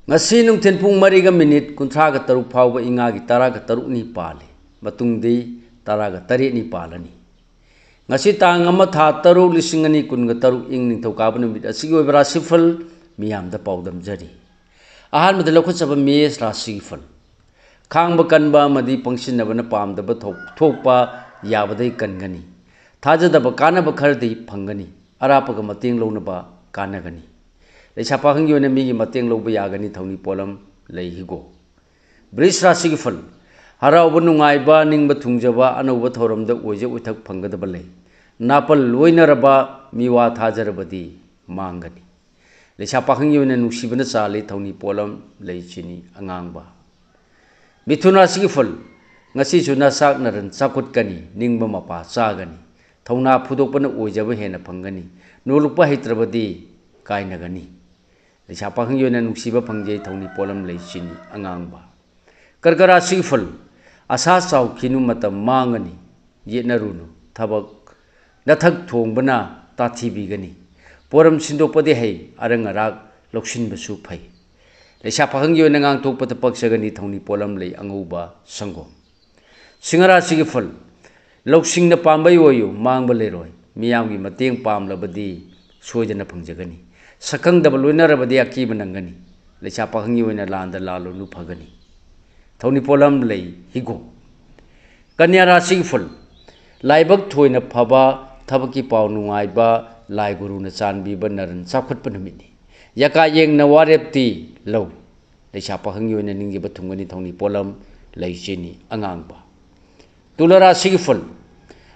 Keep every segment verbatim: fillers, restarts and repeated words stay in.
ꯉꯁꯤ ꯅꯨꯡꯊꯤꯜ ꯄꯨꯡ ꯃꯔꯤꯒ ꯃꯤꯅꯤꯠ ꯀꯨꯟꯊ꯭ꯔꯥꯒ ꯇꯔꯨꯛ ꯐꯥꯎꯕ ꯏꯉꯥꯒꯤ ꯇꯔꯥꯒ ꯇꯔꯨꯛꯅꯤ ꯄꯥꯜꯂꯤ꯫ ꯃꯇꯨꯡꯗꯤ ꯇꯔꯥꯒ ꯇꯔꯦꯠꯅꯤ ꯄꯥꯜꯂꯅꯤ꯫ ꯉꯁꯤ ꯇꯥꯡ ꯑꯃ, ꯊꯥ ꯇꯔꯨꯛ, ꯂꯤꯁꯤꯡ ꯑꯅꯤ ꯀꯨꯟꯒ ꯇꯔꯨꯛ, ꯏꯪ ꯅꯤꯡꯊꯧꯀꯥꯕ ꯅꯨꯃꯤꯠ ꯑꯁꯤꯒꯤ ꯑꯣꯏꯕ ꯔꯥꯁꯤꯐꯜ ꯃꯤꯌꯥꯝꯗ ꯄꯥꯎꯗꯝꯖꯔꯤ꯫ ꯑꯍꯥꯟꯕꯗ ꯂꯧꯈꯠꯆꯕ ꯃꯦꯁ ꯔꯥꯁꯤꯒꯤ ꯐꯜ꯫ ꯈꯥꯡꯕ ꯀꯟꯕ ꯑꯃꯗꯤ ꯄꯪꯁꯤꯟꯅꯕꯅ ꯄꯥꯝꯗꯕ ꯊꯣꯛ-, ꯊꯣꯛꯄ ꯌꯥꯕꯗꯒꯤ ꯀꯟꯒꯅꯤ꯫ ꯊꯥꯖꯗꯕ ꯀꯥꯟꯅꯕ ꯈꯔꯗꯤ ꯐꯪꯒꯅꯤ꯫ ꯑꯔꯥꯞꯄꯒ ꯃꯇꯦꯡ ꯂꯧꯅꯕ ꯀꯥꯟꯅꯒꯅꯤ꯫ ꯂꯩꯁꯥ ꯄꯥꯈꯪꯒꯤ ꯑꯣꯏꯅ ꯃꯤꯒꯤ ꯃꯇꯦꯡ ꯂꯧꯕ ꯌꯥꯒꯅꯤ꯫ ꯊꯧꯅꯤ ꯄꯣꯠꯂꯝ ꯂꯩ ꯍꯤꯒꯣꯛ꯫ ꯕ꯭ꯔꯤꯖ ꯔꯥꯁꯤꯒꯤ ꯐꯜ꯫ ꯍꯔꯥꯎꯕ, ꯅꯨꯡꯉꯥꯏꯕ, ꯅꯤꯡꯕ ꯊꯨꯡꯖꯕ, ꯑꯅꯧꯕ ꯊꯧꯔꯝꯗ ꯑꯣꯏꯖ ꯑꯣꯏꯊꯛ ꯐꯪꯒꯗꯕ ꯂꯩ꯫ ꯅꯥꯄꯜ ꯂꯣꯏꯅꯔꯕ, ꯃꯤꯋꯥ ꯊꯥꯖꯔꯕꯗꯤ ꯃꯥꯡꯒꯅꯤ꯫ ꯂꯩꯁꯥ ꯄꯥꯈꯪꯒꯤ ꯑꯣꯏꯅ ꯅꯨꯡꯁꯤꯕꯅ ꯆꯥꯜꯂꯤ꯫ ꯊꯧꯅꯤ ꯄꯣꯠꯂꯝ ꯂꯩ ꯆꯤꯅꯤ ꯑꯉꯥꯡꯕ꯫ ꯃꯤꯊꯨꯟ ꯔꯥꯁꯤꯒꯤ ꯐꯜ꯫ ꯉꯁꯤꯁꯨ ꯅꯁꯥꯛ ꯅꯔꯟ ꯆꯥꯎꯈꯠꯀꯅꯤ, ꯅꯤꯡꯕ ꯃꯄꯥ ꯆꯥꯒꯅꯤ꯫ ꯊꯧꯅꯥ ꯐꯨꯗꯣꯛꯄꯅ ꯑꯣꯏꯖꯕ ꯍꯦꯟꯅ ꯐꯪꯒꯅꯤ꯫ ꯅꯣꯂꯨꯛꯄ ꯍꯩꯇ꯭ꯔꯕꯗꯤ ꯀꯥꯏꯅꯒꯅꯤ꯫ ꯂꯩꯁꯥ ꯄꯥꯈꯪꯒꯤ ꯑꯣꯏꯅ ꯅꯨꯡꯁꯤꯕ ꯐꯪꯖꯩ꯫ ꯊꯧꯅꯤ ꯄꯣꯠꯂꯝ ꯂꯩ ꯆꯤꯅꯤ ꯑꯉꯥꯡꯕ꯫ ꯀꯔꯀ ꯔꯥꯁꯤꯒꯤ ꯐꯜ꯫ ꯑꯁꯥ ꯆꯥꯎꯈꯤꯅꯨ, ꯃꯇꯝ ꯃꯥꯡꯒꯅꯤ꯫ ꯌꯦꯠꯅꯔꯨꯅꯨ, ꯊꯕꯛ ꯅꯊꯛ ꯊꯣꯡꯕꯅ ꯇꯥꯊꯤꯕꯤꯒꯅꯤ꯫ ꯄꯣꯔꯝ ꯁꯤꯟꯗꯣꯛꯄꯗꯤ ꯍꯩ, ꯑꯔꯪ ꯑꯔꯥꯛ ꯂꯧꯁꯤꯟꯕꯁꯨ ꯐꯩ꯫ ꯂꯩꯁꯥ ꯄꯥꯈꯪꯒꯤ ꯑꯣꯏꯅ ꯉꯥꯡꯊꯣꯛꯄꯗ ꯄꯛꯆꯒꯅꯤ꯫ ꯊꯧꯅꯤ ꯄꯣꯠꯂꯝ ꯂꯩ ꯑꯉꯧꯕ ꯁꯪꯒꯣꯝ꯫ ꯁꯤꯡꯍ ꯔꯥꯁꯤꯒꯤ ꯐꯜ꯫ ꯂꯧꯁꯤꯡꯅ ꯄꯥꯝꯕꯩ ꯑꯣꯏꯌꯨ, ꯃꯥꯡꯕ ꯂꯩꯔꯣꯏ꯫ ꯃꯤꯌꯥꯝꯒꯤ ꯃꯇꯦꯡ ꯄꯥꯝꯂꯕꯗꯤ ꯁꯣꯏꯗꯅ ꯐꯪꯖꯒꯅꯤ꯫ ꯁꯛꯈꯪꯗꯕ ꯂꯣꯏꯅꯔꯕꯗꯤ ꯑꯀꯤꯕ ꯅꯪꯒꯅꯤ꯫ ꯂꯩꯁꯥ ꯄꯥꯈꯪꯒꯤ ꯑꯣꯏꯅ ꯂꯥꯟꯗ ꯂꯥꯜꯂꯨꯅꯨ, ꯐꯒꯅꯤ꯫ ꯊꯧꯅꯤ ꯄꯣꯠꯂꯝ ꯂꯩ ꯍꯤꯒꯣꯛ꯫ ꯀꯟꯌꯥ ꯔꯥꯁꯤꯒꯤ ꯐꯜ꯫ ꯂꯥꯏꯕꯛ ꯊꯣꯏꯅ ꯐꯕ, ꯊꯕꯛꯀꯤ ꯄꯥꯎ ꯅꯨꯡꯉꯥꯏꯕ, ꯂꯥꯏ ꯒꯨꯔꯨꯅ ꯆꯥꯟꯕꯤꯕ, ꯅꯔꯟ ꯆꯥꯎꯈꯠꯄ ꯅꯨꯃꯤꯠꯅꯤ꯫ ꯌꯀꯥ ꯌꯦꯡꯅ ꯋꯥꯔꯦꯞꯇꯤ ꯂꯧ꯫ ꯂꯩꯁꯥ ꯄꯥꯈꯪꯒꯤ ꯑꯣꯏꯅ ꯅꯤꯡꯖꯕ ꯊꯨꯡꯒꯅꯤ꯫ ꯊꯧꯅꯤ ꯄꯣꯠꯂꯝ ꯂꯩ ꯆꯤꯅꯤ ꯑꯉꯥꯡꯕ꯫ ꯇꯨꯂꯥ ꯔꯥꯁꯤꯒꯤ ꯐꯜ꯫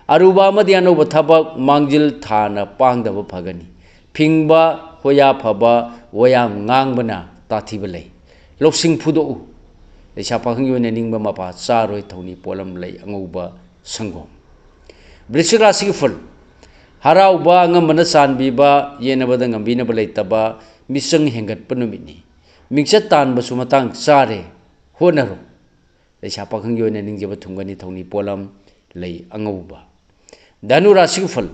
ꯑꯔꯨꯕ ꯑꯃꯗꯤ ꯑꯅꯧꯕ ꯊꯕꯛ ꯃꯥꯡꯖꯤꯜ ꯊꯥꯅ ꯄꯥꯡꯗꯕ ꯐꯒꯅꯤ꯫ ꯐꯤꯡꯕ, ꯍꯣꯌꯥ ꯐꯕ, ꯋꯥꯌꯥꯝ ꯉꯥꯡꯕꯅ ꯇꯥꯊꯤꯕ ꯂꯩ꯫ ꯂꯧꯁꯤꯡ ꯐꯨꯗꯣꯛꯎ꯫ ꯂꯩꯁꯥ ꯄꯥꯈꯪꯒꯤ ꯑꯣꯏꯅ ꯅꯤꯡꯕ ꯃꯄꯥ ꯆꯥꯔꯣꯏ꯫ ꯊꯧꯅꯤ ꯄꯣꯠꯂꯝ ꯂꯩ ꯑꯉꯧꯕ ꯁꯪꯒꯣꯝ꯫ ꯕ꯭ꯔꯤꯁꯤꯛ ꯔꯥꯁꯤꯒꯤ ꯐꯜ꯫ ꯍꯔꯥꯎꯕ, ꯑꯉꯝꯕꯅ ꯆꯥꯟꯕꯤꯕ, ꯌꯦꯠꯅꯕꯗ ꯉꯝꯕꯤꯅꯕ ꯂꯩꯇꯕ, ꯃꯤꯆꯪ ꯍꯦꯟꯒꯠꯄ ꯅꯨꯃꯤꯠꯅꯤ꯫ ꯃꯤꯡꯆꯠ ꯇꯥꯟꯕꯁꯨ ꯃꯇꯥꯡ ꯆꯥꯔꯦ, ꯍꯣꯠꯅꯔꯨ꯫ ꯂꯩꯁꯥ ꯄꯥꯈꯪꯒꯤ ꯑꯣꯏꯅ ꯅꯤꯡꯖꯕ ꯊꯨꯡꯒꯅꯤ꯫ ꯊꯧꯅꯤ ꯄꯣꯠꯂꯝ ꯂꯩ ꯑꯉꯧꯕ꯫ ꯙꯅꯨ ꯔꯥꯁꯤꯒꯤ ꯐꯜ꯫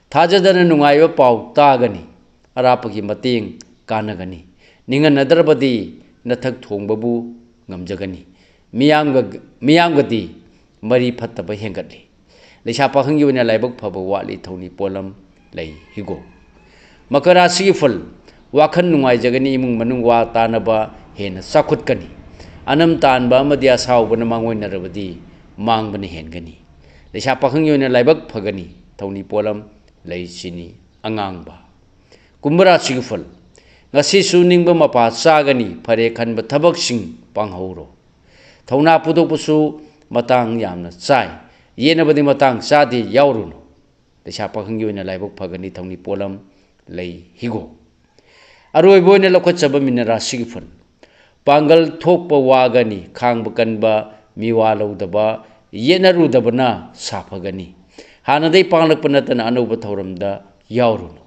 ꯊꯥꯖꯗꯅ ꯅꯨꯡꯉꯥꯏꯕ ꯄꯥꯎ ꯇꯥꯒꯅꯤ꯫ ꯑꯔꯥꯞꯄꯒꯤ ꯃꯇꯦꯡ ꯀꯥꯟꯅꯒꯅꯤ꯫ ꯅꯤꯡꯍꯟꯅꯗ꯭ꯔꯕꯗꯤ ꯅꯊꯛ ꯊꯣꯡꯕꯕꯨ ꯉꯝꯖꯒꯅꯤ꯫ ꯃꯤꯌꯥꯝꯒ, ꯃꯤꯌꯥꯝꯒꯗꯤ ꯃꯔꯤ ꯐꯠꯇꯕ ꯍꯦꯟꯒꯠꯂꯤ꯫ ꯂꯩꯁꯥ ꯄꯥꯈꯪꯒꯤ ꯑꯣꯏꯅ ꯂꯥꯏꯕꯛ ꯐꯕ ꯋꯥꯠꯂꯤ, ꯊꯧꯅꯤ ꯄꯣꯠꯂꯝ ꯂꯩ, ꯍꯤꯒꯣꯛ꯫ ꯃꯀꯔ ꯔꯥꯁꯤꯒꯤ ꯐꯜ, ꯋꯥꯈꯜ ꯅꯨꯡꯉꯥꯏꯖꯒꯅꯤ, ꯏꯃꯨꯡ ꯃꯅꯨꯡ ꯋꯥ ꯇꯥꯅꯕ ꯍꯦꯟꯅ ꯆꯥꯎꯈꯠꯀꯅꯤ꯫ ꯑꯅꯝ ꯇꯥꯟꯕ ꯑꯃꯗꯤ ꯑꯁꯥꯎꯕꯅ ꯃꯥꯡꯑꯣꯏꯅꯔꯕꯗꯤ ꯃꯥꯡꯕꯅ ꯍꯦꯟꯒꯅꯤ꯫ ꯂꯩꯁꯥ ꯄꯥꯈꯪꯒꯤ ꯑꯣꯏꯅ ꯂꯥꯏꯕꯛ ꯐꯒꯅꯤ, ꯊꯧꯅꯤ ꯄꯣꯠꯂꯝ ꯂꯩ, ꯆꯤꯅꯤ ꯑꯉꯥꯡꯕ꯫ ꯀꯨꯝꯚ ꯔꯥꯁꯤꯒꯤ ꯐꯜ, ꯉꯁꯤꯁꯨ ꯅꯤꯡꯕ ꯃꯄꯥ ꯆꯥꯒꯅꯤ, ꯐꯔꯦ ꯈꯟꯕ ꯊꯕꯛꯁꯤꯡ ꯄꯥꯡꯍꯧꯔꯣ꯫ ꯊꯧꯅꯥ ꯄꯨꯊꯣꯛꯄꯁꯨ ꯃꯇꯥꯡ ꯌꯥꯝꯅ ꯆꯥꯏ, ꯌꯦꯠꯅꯕꯗꯤ ꯃꯇꯥꯡ ꯆꯥꯗꯦ, ꯌꯥꯎꯔꯨꯅꯨ꯫ ꯂꯩꯁꯥ ꯄꯥꯈꯪꯒꯤ ꯑꯣꯏꯅ ꯂꯥꯏꯕꯛ ꯐꯒꯅꯤ, ꯊꯧꯅꯤ ꯄꯣꯠꯂꯝ ꯂꯩ, ꯍꯤꯒꯣꯛ꯫ ꯑꯔꯣꯏꯕ ꯑꯣꯏꯅ ꯂꯧꯈꯠꯆꯕ ꯃꯤꯅ ꯔꯥꯁꯤꯒꯤ ꯐꯜ, ꯄꯥꯡꯒꯜ ꯊꯣꯛꯄ ꯋꯥꯒꯅꯤ, ꯈꯥꯡꯕ ꯀꯟꯕ ꯃꯤꯋꯥ ꯂꯧꯗꯕ, ꯌꯦꯠꯅꯔꯨꯗꯕꯅ ꯁꯥꯐꯒꯅꯤ꯫ ꯍꯥꯟꯅꯗꯩ ꯄꯥꯡꯂꯛꯄ ꯅꯠꯇꯅ ꯑꯅꯧꯕ ꯊꯧꯔꯝꯗ ꯌꯥꯎꯔꯨꯅꯨ꯫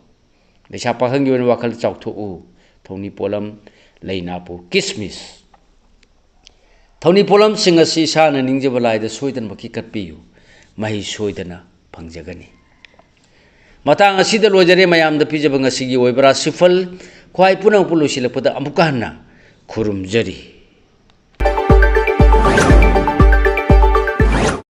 ꯂꯩꯁꯥ ꯄꯥꯈꯪꯒꯤ ꯑꯣꯏꯅ ꯋꯥꯈꯜ ꯆꯥꯎꯊꯣꯛꯎ꯫ ꯊꯧꯅꯤ ꯄꯣꯠꯂꯝ ꯂꯩꯅꯥꯄꯨ, ꯀꯤꯁꯃꯤꯁ꯫ ꯊꯧꯅꯤ ꯄꯣꯠꯂꯝꯁꯤꯡ ꯑꯁꯤ ꯏꯁꯥꯅ ꯅꯤꯡꯖꯕ ꯂꯥꯏꯗ ꯁꯣꯏꯗꯅꯃꯛꯀꯤ ꯀꯠꯄꯤꯌꯨ꯫ ꯃꯍꯩ ꯁꯣꯏꯗꯅ ꯐꯪꯖꯒꯅꯤ꯫ ꯃꯇꯥꯡ ꯑꯁꯤꯗ ꯂꯣꯏꯖꯔꯦ ꯃꯌꯥꯝꯗ ꯄꯤꯖꯕ ꯉꯁꯤꯒꯤ ꯑꯣꯏꯕ ꯔꯥꯁꯤꯐꯜ꯫ ꯈ꯭ꯋꯥꯏ ꯄꯨꯝꯅꯃꯛꯄꯨ ꯂꯣꯏꯁꯤꯜꯂꯛꯄꯗ ꯑꯃꯨꯛꯀ ꯍꯟꯅ ꯈꯨꯔꯨꯝꯖꯔꯤ꯫